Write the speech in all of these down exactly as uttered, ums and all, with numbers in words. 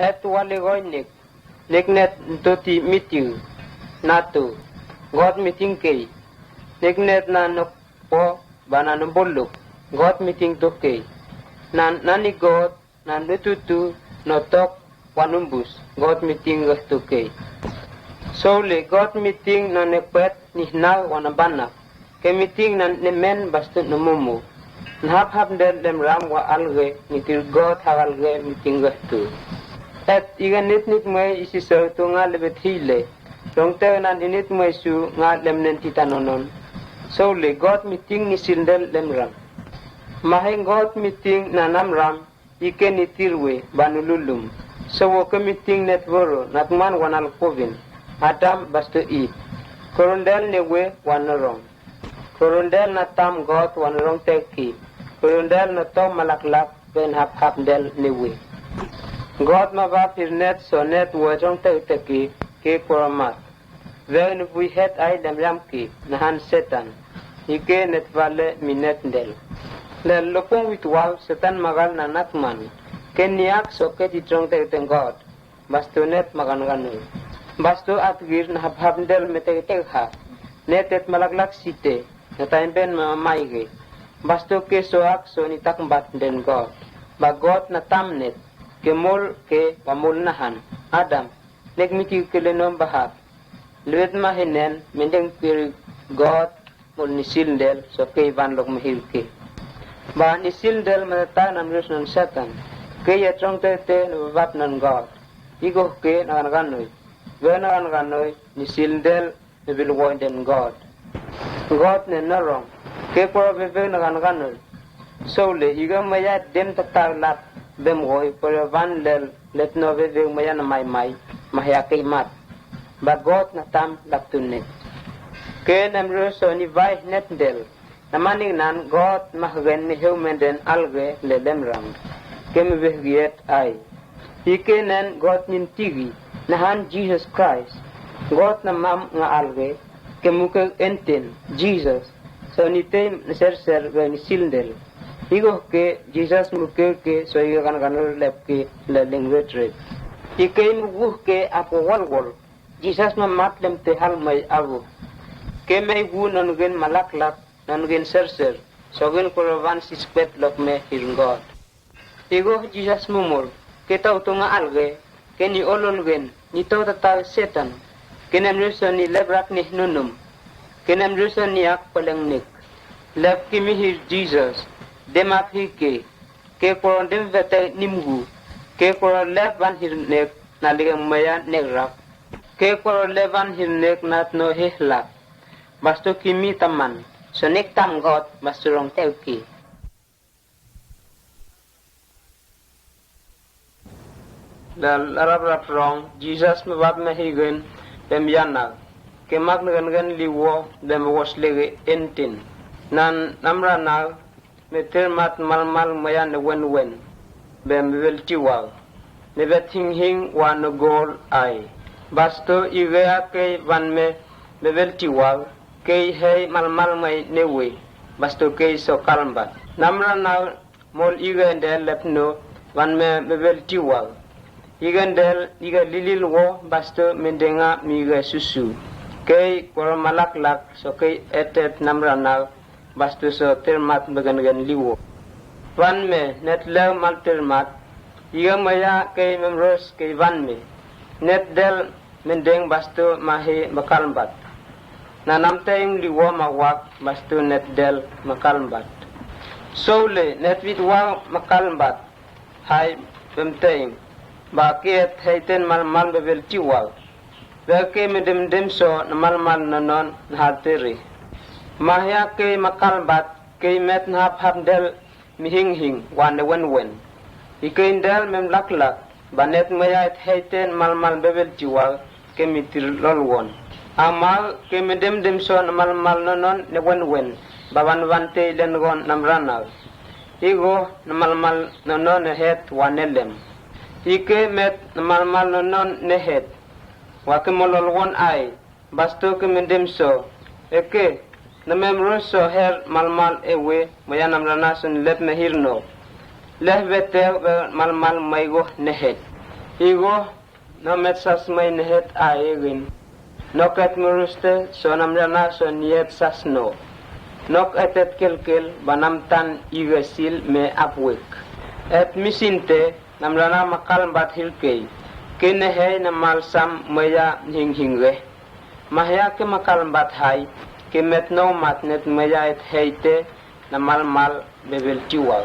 Ed wale goi nek, nek nen toti miting, nato, God miting kei. Nek nen na nopo ba na nobolok, God miting to kei. Na nani God na notutu, notok, wanumbus, God miting gehto kei. Soule God miting na nekpet, nihnaw, wanabanak. Ke miting na nemen basto nomomo. Nahaphapen del lemram wa alge, nitir God ha alge miting gehto. Ed iga nit nit mei isi so tunga lebet hile. Rongte nan init mei su nga lemnen titanonon. Soule God miting nisil del lemram. Mahe God miting na namram, ike nitir we ba nululum. Sowo ke miting nen voro, natman wa nalkovin. Adam basto Ip. Korondel ne we wa norong. Korondel na tam God wa norong teki. Korondel na tom malaklak ben haphapen del ne we. God mabap hirnet so nen we rong teki ke koromat. Wen vui het ai lemram ki, nahan Setan. Ike nen vale mi nen del. Lel lopung wit wau Setan magal na natman. Ke niak so ke titrong teki ten God. Basto nen magan ganoi. Basto atgir nahaphapen del metek tek ha. Nen tet malaklak site, na taim ben ma maige. Basto ke soak so nitak mbat den God. Ba God na tam nen, ke mol ke wa mol nahan. Adam, nek miti ke lenom bahap. Lewet mahe nen, mendeng piri God, mol nisil del, so kei van lok mehir ke. Ba nisil del metetak nam rius non Setan. Ke ye trong tete ne babat non God. Igoh ke nagan ganoi. Be nagan ganoi, nisil del, ne bil woi den God. God ne norong. Ke koro bebe nagan ganoi. Soule, iga maya dem tatar lap, bem goi, koro van lel, let no bebe maya na mai mai, mahya ke mat. Ba God na tam lap tunet. Ke nem rius so ni vai nen del. Namaning nan God mahgen meheu menden alge le lemram. Ke mebeh giet ai. Ike nen God nim tigi, nahan Jesus Christ. God na mam nga alge, ke muke enten, Jesus. So ni tem ne ser ser we nisil del. Igoh ke Jesus muke ke so iga gan ganol lep ke le lengwet ret. Ike muguh ke apo wal wal. Jesus mamat lem te hal mai agu. Ke mei gu non gen malaklak, non gen ser ser. So gen koro van sispet lok me hir God. Igoh Jesus mumul, ke tau tunga alge, ke ni olol gen, ni tau tata Setan. Ke nem rius so ni lebrak ni nunum. Ke nem rius so ni ak peleng nek. Lep ki mihir Jesus, dem ap hi ke. Ke koro dem vete nimgu. Ke koro lep van hir nek, na ligeng maya nek rak. Ke koro lep van hir nek nat no hehlak. Basto kimi taman. So nek tam God, basto rong teu ki. Lel larap rap rong, Jesus mebab mehigen, bem yanak. Ke mak negen gen liwo, bem wos lege entin. Nan namra nau, meter mat malmal maya ne wen wen. Bem bebel tiwal. Ne bet hing hing wa ne gol ai. Basto iwe akei van me bebel tiwal. Kei hei malmal mai ne we. Basto kei so kalmbat. Namra nau mol iga ndel lep no, van me bebel tiwal. Iga ndel, iga lilil wo, basto mendenga mi iga susu. Kei koro malaklak, so kei etet namra nau, basto so termat begen gen liwo. Van me, net leu mal termat, iga maya kei memros kei van me. Net del, mendeng basto mahe makalmbat. Na namte ing liwo mawak basto net del makalmbat. Soule net wit wau makalmbat. Hai bemte ing. Ba ke et heiten malmal bebel tiwau. Be ke mendem dem so na malmal nonon na halteri. Mahya ke makalmbat ke met na hap hap del mihing hing wa ne wen wen. Ike indel mem lak lak, ba net maya et heiten malmal bebel tiwal, ke mitir lol won. Amal ke medem dem so na malmal nonon ne wen wen, ba wan wan te ilen gon namra nau. Igo na malmal nonon ne het wa ne lem. Ike met na malmal nonon ne het, wa ke molol won ai, basto ke mendem so, eke, na memro so her malmal ewe, maya namra nasun lep mehir no. Leh bete we malmal maigo ne het. Igo, no met sasmai nehet a egin. Nok et muruste so namrana so niet sasno. Nok et et kelkel ba namtan igesil me apwek. Et misinte namrana makalmbat hilkei. Ke nehei namal sam meya hinghingge. Mahea ke makalmbat hai, ke met no mat net meya et heite namalmal bebel tiwal.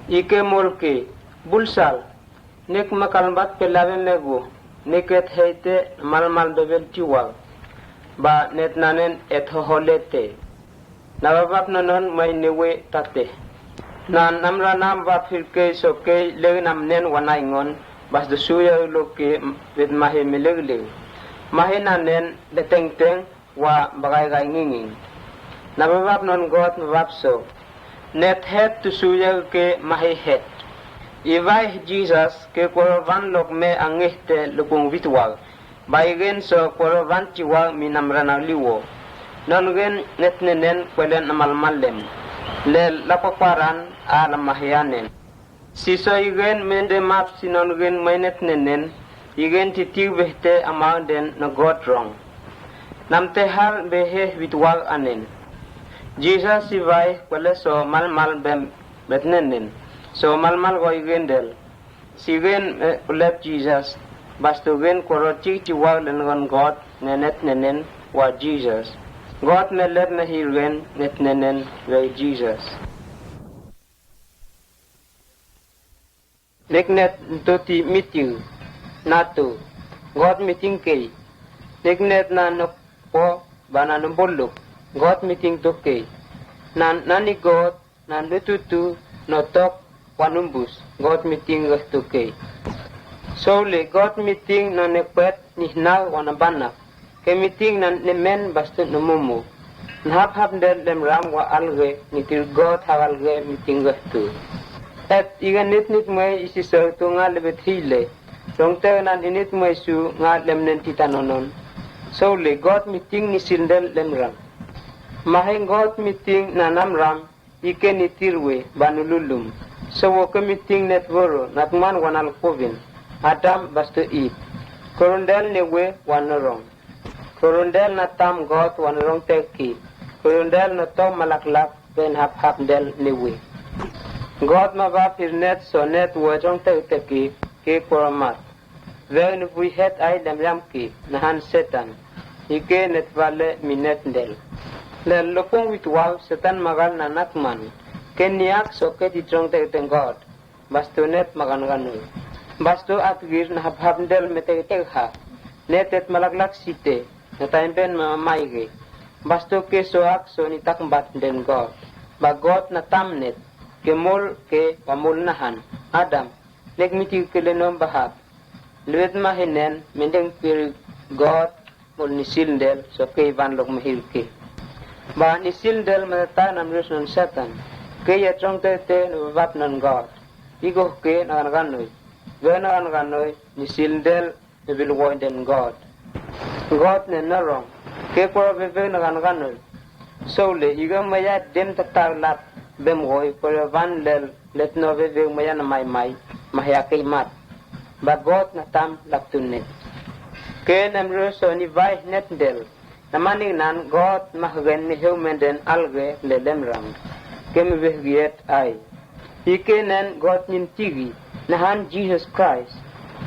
Ike molke, bulsal, nek makalmbat pelabe megu, nek et heite namalmal bebel tiwal. Ba net nanen et hoholete. Nababap nonon mai newe tate. Nan namrana mabap hilkei sokei leg namnen wanaingon, bas dosuya uloke bet mahe melegleg. Mahe nanen letengteng wa bagaigai nginging. Nababap non God mabap so. Net het tusuya ke mahe het. Iwai Jesus ke koro van lok me angehte lukung witwal. Baigen so koro van tiwal mi namrana liwo. Non gen net nenen kwelen namalmalem. Le lapakwaran a lamahianen. Si so igen mende map si non gen mainet nenen, igen titiu behte amang den no God rong. Namte hal behe witwal anen. Jesus si wai kwele so malmal bem bet nenen. So malmal go igen del. Si gen eh, ulep Jesus. Bastu gen koro tik tiwal den gon God nenet nenen wa Jesus. God me lep me hil gen net nenen we Jesus. Nek net nto ti miting, nato, God miting kei. Nek net na nok po ba na numboluk, God miting to kei. Na nani God na nututu no tok wanumbus, God miting reh to kei. Soule God miting na nekpet nihna wa nabanak. Ke miting na nemen bastu numumu. Nahap hap ndel lem ram wa alge, nitir God ha alge miting gehtu. Et iga nit nit mwe isi so tu nga lebet hile. Rong te nan init mwe su nga lem nen tita nonon. Soule God miting nisil ndel lem ram. Maheng God miting na nam ram. Ike nitir we ba nululum. So wo ke miting net woro nat man wan al kovin. Adam bastu Eve. Korondel ne we wan norong. Korondel na tam God wan norong teki. Korondel na tom malaklak ben hap hap ndel ne we. God ma ba pir net so net wo rong teki ke koromat. Wel ni vui het ai lem yam ki, nahan Setan. Ike net vale mi net ndel. Le lopong wit wau Setan magal na natman. Ke niak so ke di trong te ten God. Basto net magan ganul. Basto at gir na hap hap ndel me te te ha. Net et malaglak site. Na taim ben ma maige. Basto ke so ak so ni tak mbat den God. Ba God na tam net. Ke mol ke wa mol nahan. Adam. Nek miti ke le nom bahap. Lwet ma henen mendeng pir God mol ni sil ndel so ke ivan lok mahir ke. Ba ni sil ndel ma ta nam res non Satan. Ke ya trong te te no bab non God. Igoh ke na kan ganoi. Ge na kan ganoi ni sil ndel me bil woi den God. God ne norong. Ke koro bebe na kan ganoi. Soule iga maya dem tatar lap bem woi koro van lel. Let no veveu mayan maimai, mahya keimat. Ba God na tam lap tunet. Ke nem ruso ni vai net del. Na maning nan God mahgen ni heu menden alge le lem ram. Ke me veh giet ai. Ike nen God nim tigi, nahan Jesus Christ.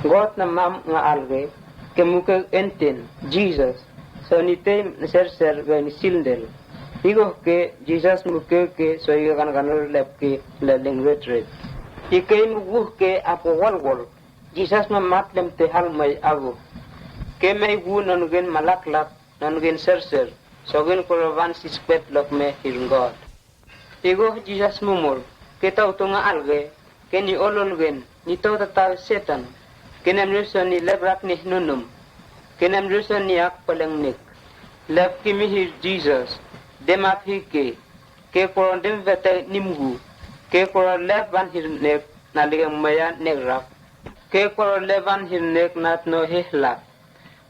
God na mam nga alge, ke muke enten, Jesus. So ni tem ser ser ge ni sildel. Igoh ke Jesus muke ke so iga kan ganol lep ke le leng ret ret. Ike muguh ke apo wal wal. Jesus ma mat lem te hal mai agu. Ke mai gu non gen malaklak, non gen ser ser. So gen korovan sispet lok me hir God. Igoh Jesus mumul, ke tau tunga alge, ke ni olol gen, ni tau tata Setan, ke nem ruso ni lebrak ni nunum, ke nem ruso ni ak paleng nik. Lep ki mihir Jesus, dem ap hike, ke koron dem vete nimgu, ke koron lep van hir nek, na ligang maya nek rak, ke koron lep van hir nek nat no hehlak.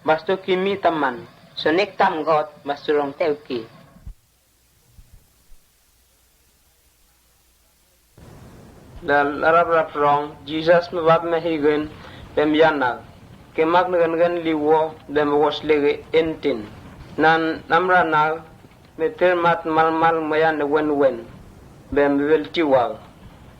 Basto ki mi taman, so nek tam God, basto rong teu ki. La larap rap rong, Jesus me bab me higen, bem yanar, ke mak negenen liwo bem wos lege entin. Nan namranar me tirmat malmal maya ne wenwen bem bebel tiwar.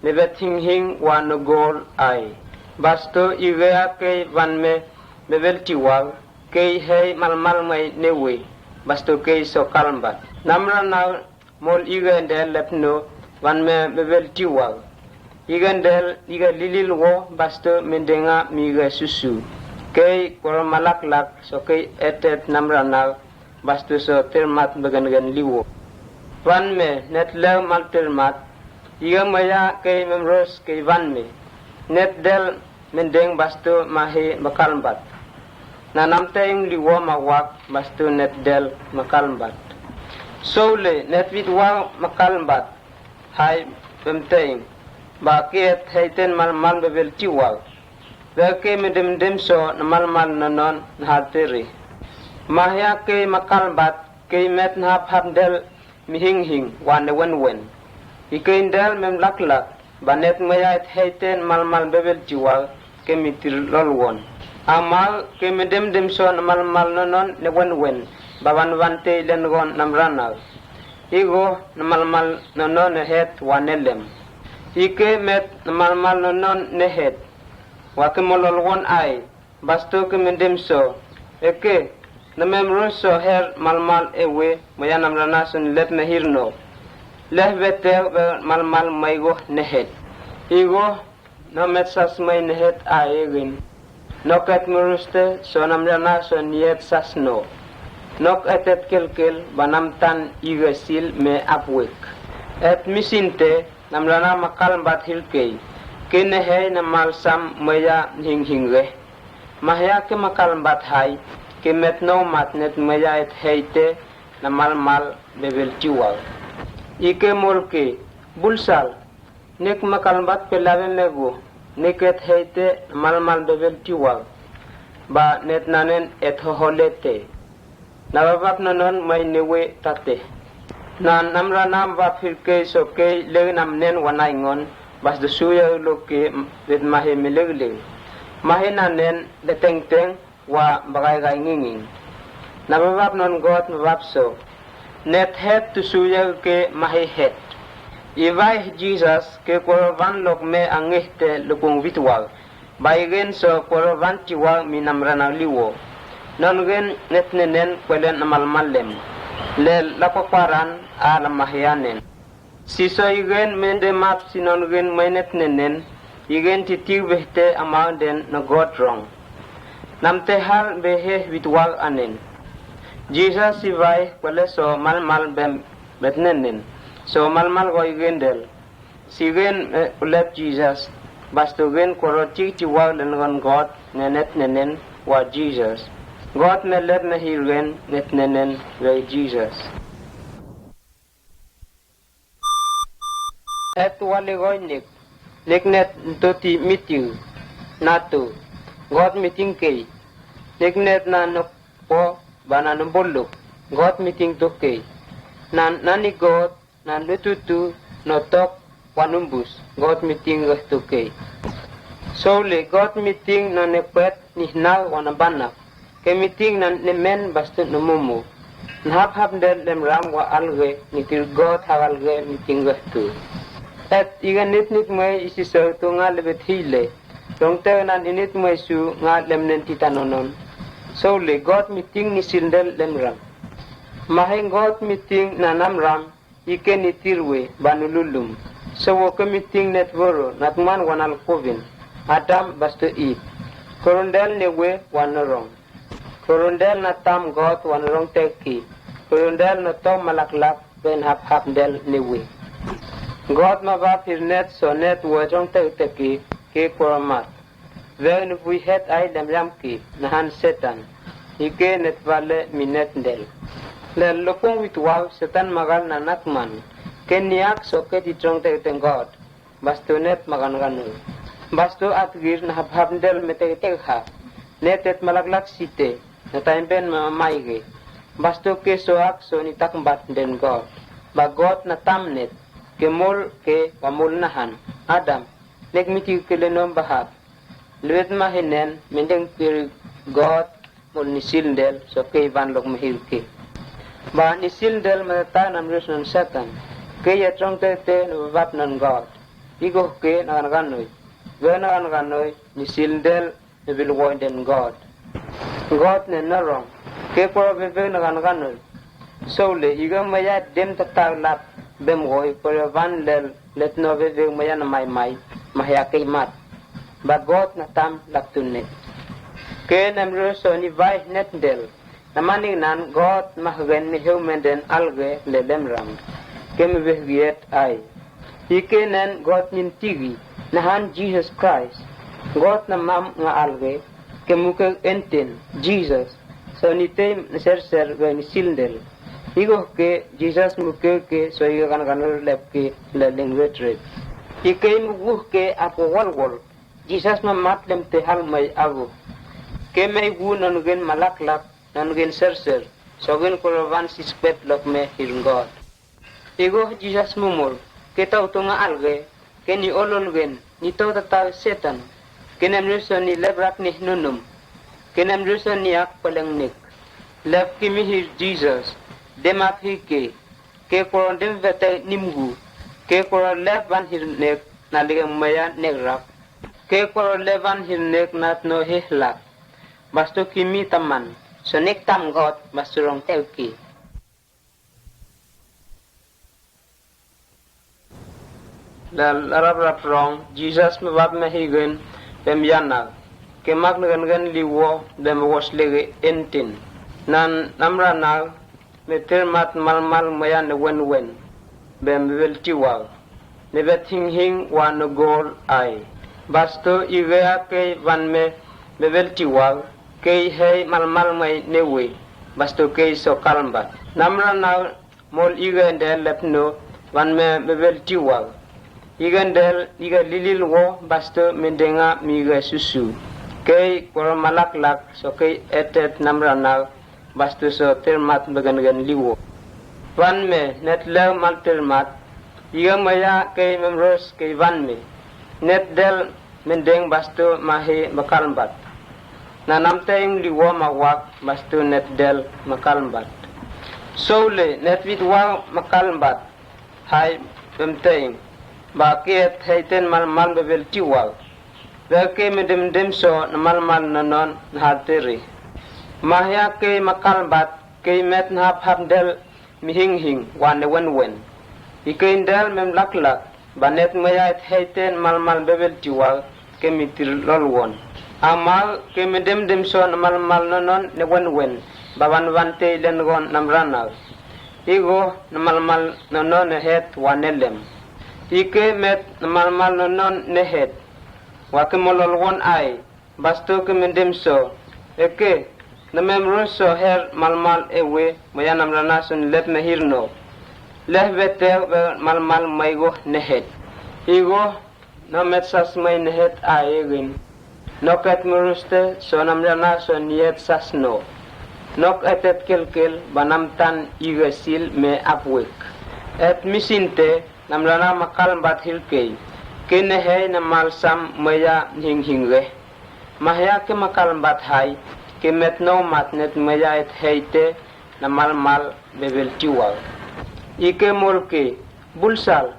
Ne bet hinghing wa ne gol ai. Basto ige a kei van me bebel tiwar, kei hei malmal mai newe, basto kei so kalmbat. Namranar mol ige ndel lepno van me bebel tiwar. Ige ndel ige lilil wo basto mendenga mi ige susu. Kei koro malaklak so kei etet namranar basto so tirmat begenggen liwo. Van me net ler mal tirmat, ige maya kei memros kei van me. Net del mendeng basto mahe makalmbat. Na namte ing liwo mawak basto net del makalmbat. Soule net wit war makalmbat. Hai bemte ing ba kiet heiten malmal bebel tiwar. Beke medemdem so na malmal nonon na hateri. Mahia kei makalmbat kei met na hap hap del mihinghing wa ne wenwen. Ikei ndel mem laklak ba net maya et heiten malmal bebel tiwar ke mitir lolwon. Amar ke medemdem so na malmal nonon ne wenwen ba van van tei lengon namranar. Igo na malmal nonon ne het wa ne lem. Ike met na malmal nonon ne het wa ke mololwon ai. Basto ke mendem so eke na memrun so her malmal ewe maya namranar son lep mehir no. Leh beter be malmal maigo nehet. Igo no met sas mai nehet a egin. Nok et meruste so namranar son yet sas no. Nok et et kelkel ba namtan igesil me apwek. Et misinte namranar makalmbat hilkei. Ke nehei na malsam maya hinghingge. Mahia ke makalmbat hai ke met no mat net maya et heite na malmal bebel tiwar. Ike molke bulsal nek makalmbat pelabe mego nek et heite na malmal bebel tiwar. Ba net nanen et hoholete. Na babap nonon mai newe tate. Na namranar bap hilkei sokei leg namnen wa naingon bas de suya loke bet mahe melegleg. Mahe nanen de tengteng wa bagaigai nginging. Na babap non got mabap so. Net het tu suya ke mahe het. Ibai Jesus ke koro van lok me angehte lukung witwal. Baigen so koro van tiwar mi namranar liwo. Non gen net nenen kwelen na malmal lem. Lel lakokwaran a la mahianen. Si so igen mende map si non gen mai net nenen. Igen titir behte amar den na got rong. Namte hal behe witwar anen. Jesus ibai kwele so malmal bem bet nenen. So malmal go igen del. Si gen, eh, ulep Jesus. Basto gen koro tik tiwar lengon got ne net nenen wa Jesus. Got me lep me hil gen net nenen we Jesus. Et wale goi nek. Nek net ntoti mitir. Nato. Got miting kei. Nek net na nokpo ba na nbolok. Got miting tokei. Na nani got na lututu no tok wanumbus. Got miting gehtukei. Soule got miting na nepet nihnar wanabanak. Ke miting na nemen bastu numumu. Nahap hap ndel lemram wa alge nitir got hak alge miting gehtu. Et iga nit nit mei isi seutu nga lebet hile. Rongte nan init mei su nga lemnen titanonon. Soule got miting nisil ndel lemram. Maheng got miting na namram. Ike nitir we ba nululum. Sowo ke miting net boro natman wanal kuvin. Adam bastu Ip. Korondel ne we wanorong. Korondel na tam got wanorong teki. Korondel na tom malaklak ben hap hap ndel ne we. Got mabap hir net so net we rong teki ke koromat. Veng ni vui het ai lem yam ki nahan Setan. Ike net vale mi net ndel. Lel lopung wit wau Setan magal na natman. Ke niak so ke titrong te te God. Basto net magan ganu. Basto at gir na hap hap ndel me te te ha. Net et malaglak site. Na taim ben ma maige. Basto ke so ak so ni tak mbat den God. Ba God na tam net. Ke mol ke wa mol nahan. Adam. Nek miti ke lenom bahap. Lewet ma hinen, mendeng piri God mul ni sildel, so kei van lok me hir ke. Ba ni sildel me ta nam ris non Setan. Kei ya trong te te ne vap non God. Igo ke na kan kanoi. Ve na kan kanoi, ni sildel, ne vil woi den God. God ne norong. Ke koro vevek na kan kanoi. Soule, iga maya dem tatak lap bem goi, koro van lel, let no vevek maya na mai mai, mahya kei mat. Ba God na tam lap tunet. Ke nem ro so ni vai net del. Na maning nan God mahgen ni heu menden alge le lem ram. Ke me vehgiet ai. Ike nen God nin tigi, na han Jesus Christ. God na mam nga alge, ke muke enten, Jesus. So ni tem na ser ser ve ni sildel. Igo ke Jesus muke ke so iga kan kan lep ke le leng ret ret. Ike mugu ke apo wal wal. Jesus ma mat lem te hal mai agu. Ke mai gu non gen malak lak, non gen ser ser. So gen koro van sispet lok me hir God. Igo Jesus mumul, ke tau tunga alge, ke ni olol gen, ni tau tata Setan, ke nem ruso ni lebrak ni nunum, ke nem ruso ni ak paleng nik. Lep ki mihir Jesus, dem ak hike, ke koro dem vete nimgu, ke koro lep van hir nek, na ligang maya nek rak, ke koro lep van hir nek nat no he lak. Basto ki mi taman, so nek tam God, basto rong teu ki. La larap rap rong, Jesus me vap me higen, bem yanak. Ke mak negen gen liwo, bem wos lege entin. Nan namra nag, me termat mal mal maya ne wen wen. Bem bebel tiwag. Ne bet hing hing wa ne gol ai. Basto igea kei van me bebel tiwag, kei hei mal mal mai ne we. Basto kei so kalmbat. Namra nag, mol iga ende lepno, van me bebel tiwag. Iga ende, iga lilil wo, basto mendenga mi iga susu. Kei koro malak lak, so kei etet namra nag, basto so termat begen gen liwo. Van me, net lew mal termat, iga maya kei memros kei van me. Net del mendeng basto mahe makalmbat. Na namte ing liwo mawak basto net del makalmbat. Soule net wit wak makalmbat. Hai bemte ing. Ba kiet heiten mal mal bebel tiwal. Beke mendem dem so na mal mal nonon na hateri. Mahya kei makalmbat kei met na hap hap del mihing hing wan ne wen wen. Ike indel mem lak lak, ba net maya et heiten mal mal bebel tiwal, ke mi tir lol won. Amal ke mi dem dem so na mal mal nonon ne wen wen, ba wan wan te ilen gon namra nag. Igo na mal mal nonon ne het wan ne lem. Ike met na mal mal nonon ne het, wa ke molol won ai, basto ke mendem so. Eke, na mem ro so her mal mal ewe, maya namra na sun lep mehir no. Leh bete we mal mal maigo nehet. Igo, na met sas mai nehet a egen. Nok et meruste, so namra na so niet sas no. Nok et et kel kel, ba nam tan igesil me apwek. Et misinte, namra na makalmbat hilkei. Ke nehei na mal sam maya hing hing reh. Mahya ke makalmbat hai, ke met no mat net maya et heite na mal mal bebel tiwal. Ike mol ke, bulsal,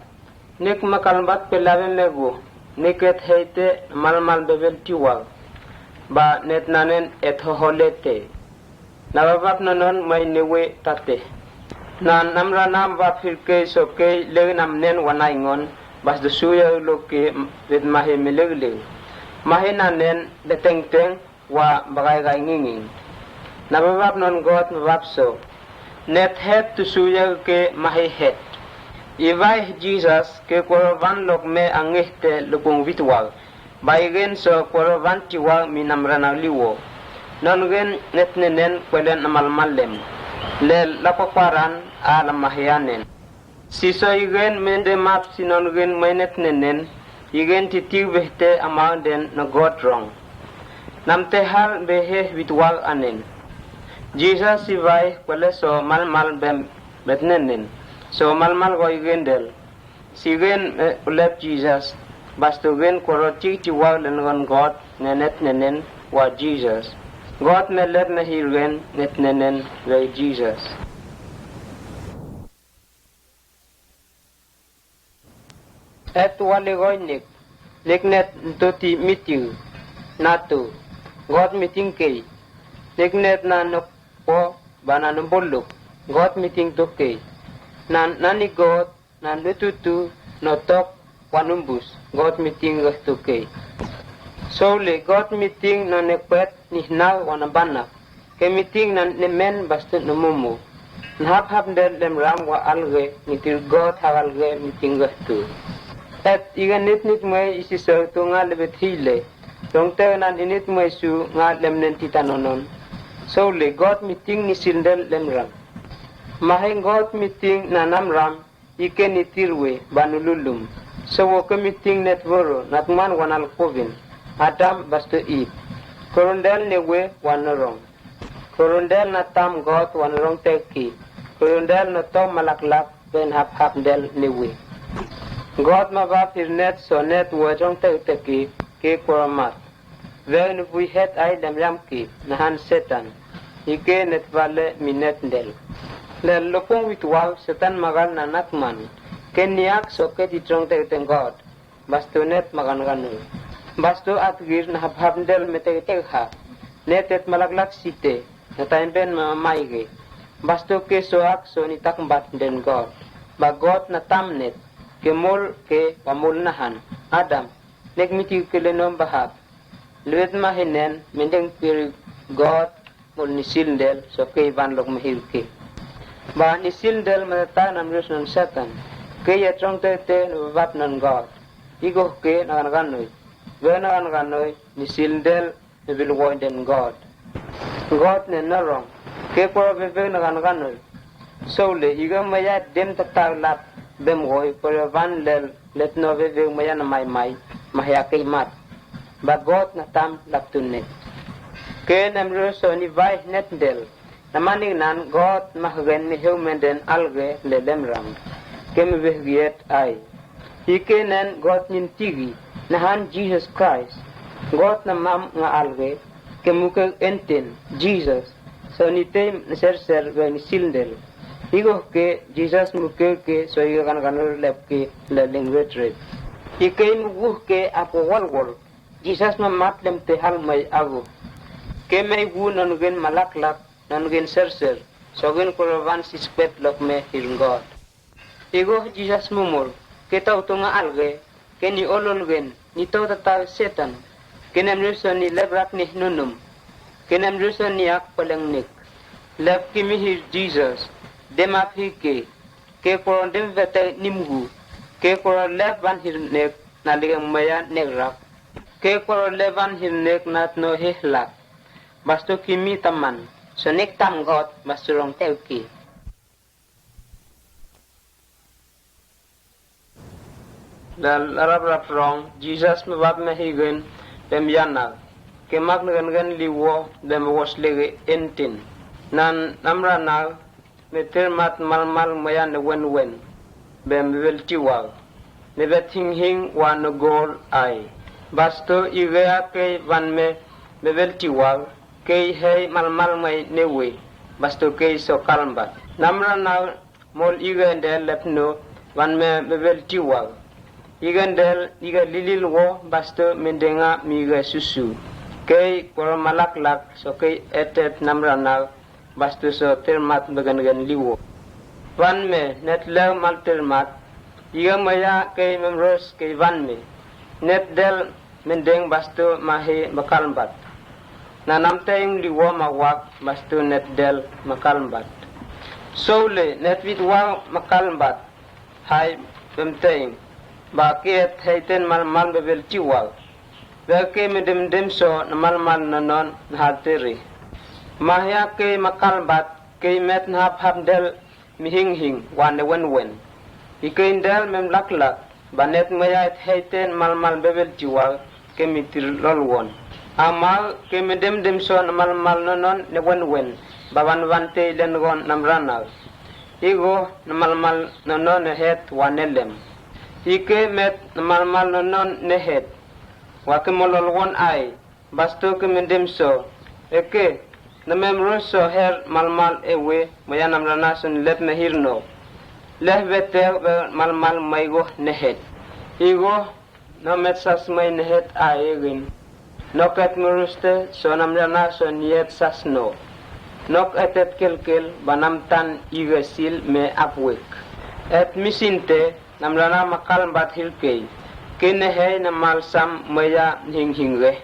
nek makalmbat pelave mego, nek et heite na mal mal bebel tiwal. Ba net nanen et hoholete. Na babap nonon mai newe tate. Na namra nam bap hirkei sokei lege nam nen wanai ngon, bas de suya ulo ke vet mahe meleg leg. Mahe nanen beteng teng wa bagai gai nginging. Na babap non got mabap so. Net het tu suya ke mahe het. Ivai Jesus ke koro van lok me angeh te lukung vitwal. Ba igen so koro van tiwal mi namra na liwo. Non gen net nenen kwelen na mal mal lem. Lel la kwakwaran a la mahyanen. Si so igen mende map si non gen mai net nenen, igen ti tiu behte amang den na got rong. Nam te hal behe vitwal anen. Jesus ivai kwele so mal mal bem bet nenen. So mal mal go igen del. Sigen, eh, ulep Jesus. Basto ken kwōro tigtiwag lōñyan God ne netnenen wa Jisōs. God me lep me hirken netnenen we Jisōs. Āt wale ko inek, nek net nto ti miting, nato, God miting kei, nek net na nokpo, ba na nōmbolok, God miting to kei, na nani God, na nututu, notok, wa nōmbus, God miting reh to kei. Sole, God miting na nekpet, ni hnav wa na banak. Ke miting na nemen basto nomomo. Na hap hap ndel lem ram wa alge, ni tir God ha alge miting reh to. Āt ige nit nit mwe isi so to nga lebet hile. Rong te na nit mwe su nga lem nen tita nonon. Sole, God miting ni sil ndel lem ram. Mahe God miting na nam ram, ike ni tir we, ba nululum. So wo ke miting net woro, na tman wa na lkoven. Adam basto Ip. Kwōro ndel ne we wa norong. Kwōro ndel na tam God wa norong teki. Kwōro ndel na tom malaklak, ben hap hap ndel ne we. God mabap hir net so net wo rong teki, ke kwōro mat. Wen vui het ai lem yam ki, na han Setan. Ike net vale mi net ndel. Lel lopong wit wau Setan magal na natman. Ke niak so ke di trong te te God. Basto net magan ganul. Basto atgir na hap hap ndel me te te ha. Net et malaklak site. Na taim ben ma maige. Basto ke so ak so ni takmbat den God. Ba God na tam net. Ke mol ke wa mol na han. Adam. Nek miti ke lenom bahap. Luet ma hinen, mendeng piri God, mol ni sil ndel, so ke iban lok mehir ke. Ba ni sil ndel matata nam rios non Setan. Ke ya trong te te no bab non God. Igo ke na kan kanoi. Be na kan kanoi, ni sil ndel, ne bil woi den God. God ne norong. Ke kwōro bebe na kan kanoi. Sole, iga maya dem tatag lap bem goi, kwōro van lel, let no bebe maya na mai mai, mahya ke mat. Ba God na tam lap tunet. Ke nem ro so ni vai net del. Na manik nan God mahgen ni heu menden alge le lem ram. Ke me beh giet ai. Ike nen God nin tigi, na han Jesus Christ. God na mam nga alge, ke muke enten, Jesus. So ni tem na ser ser we ni sil ndel. Igo ke Jesus muke ke so iga kan kan lep ke la lengwet ret. Ike mugu ke apo wal wal. Jesus ma mat lem te hal mai agu. Ke mai gu non gen malaklak, non gen ser ser. So gen kwōro van sispet lok me hir God. Igo Jesus mumul, ke tau tunga alge, ke ni olol gen, ni tau tata Setan, ke nem ruso ni lebrak ni nunum, ke nem ruso ni ak paleng nik. Lep ki mihir Jesus, dem ap hi ke, ke kwōro dem vete nimgu, ke kwōro lep van hir nek, na ligeng maya nek rak, ke kwōro lep van hir nek na tno he hlak. Basto ki mi taman, so nek tam God, basto rong teu ki. La, la rap rap rong, Jesus me bab me higen, bem yanag. Ke mak negen gen liwo, bem wos lege entin. Nan namra nag, me tir mat mal mal maya ne wen wen. Bem bebel tiwag. Me bet hing hing wa ne gol ai. Basto igea kei van me bebel tiwag. Kei hei mal mal mai ne we. Basto kei so kalmbat. Namra nag, mol iga ndel lep no, van me bebel tiwag. Iga ndel, iga lilil wo, basto mendenga mi iga susu. Kei kwōro malaklak, so kei etet namra nag, basto so termat begen gen liwo. Van me, net lew mal termat, iga maya kei memros kei van me. Net del, mendeng basto mahe makalmbat. Na namteng liwo mawak basto net del makalmbat. Soule net wit wa makalmbat. Hai bemteng. Ba kiet heiten mal mal bebel tiwal. Be ke medem dem so na mal mal nonon na hateri. Mahya ke makalmbat ke met na hap hap del mihing hing wan ne wen wen. Ike indel mem lak lak, ba net maya et heiten mal mal bebel tiwal, ke mitir lol won. Amal ke medem dem son mal mal nonon ne wen wen, ba wan wan te ilen gon namra nag. Igo na mal mal nonon ne het wan ne lem. Ike met namalmal nonon nehet, wa ke molol won ai, basto ke mendem so. Eke, namem ro so her malmal ewe, moya namrana son lep mehir no. Leh bete be malmal maigo nehet. Igo, no met sas mai nehet a egen. Nok et muruste so namrana so niet sas no. Nok et et kelkel ba namtan igesil me apwek. Et misinte namrana makal mbat hilkei. Ke nehei namal sam meya hing hingre.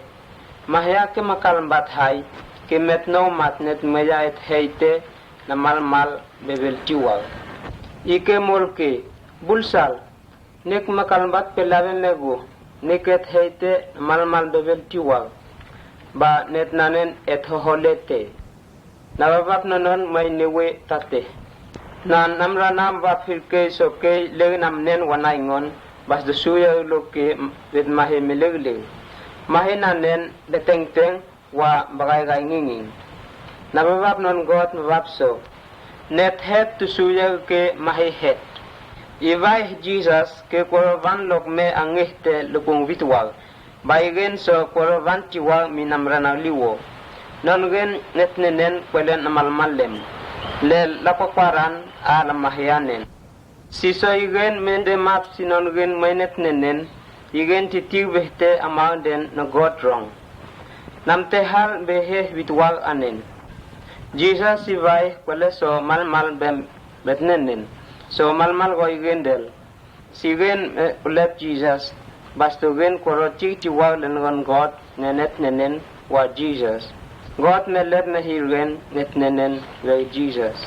Mahea ke makal mbat hai, ke met no mat net meya et heite namalmal bebel tiwal. Ike molke, bulsal, nek makal mbat pelabe megu, nek et heite namalmal bebel tiwal. Ba net nanen et hoholete. Nababab nonon mai newe tate. Na namrana bab hilkei sokei legi namnen wanaingon, bas dosuya ulo ke bet mahe melegleg. Mahe nanen betengteng wa bagaigai nginging. Nababab non God mabab so. Net het tusuya ke mahe het. Ibai Jesus ke koroban lok me angehte lukung witwal. Ba igen so koroban tiwal mi namrana liwo. Non gen net nenen kwelen namalmalem. Lel lakwakwaran a lamahianen. Si so igen mende map si non gen menet nenen, igen titiu behte amang den no God rong. Namte hal behe witwal anen. Jesus ibai kwele so malmal bem bet nenen. So malmal go igen del. Si gen, eh, ulet Jesus. Basto gen koro tik tiwal lengon God nenet nenen wa Jesus. God melet mehir gen net nenen we Jesus.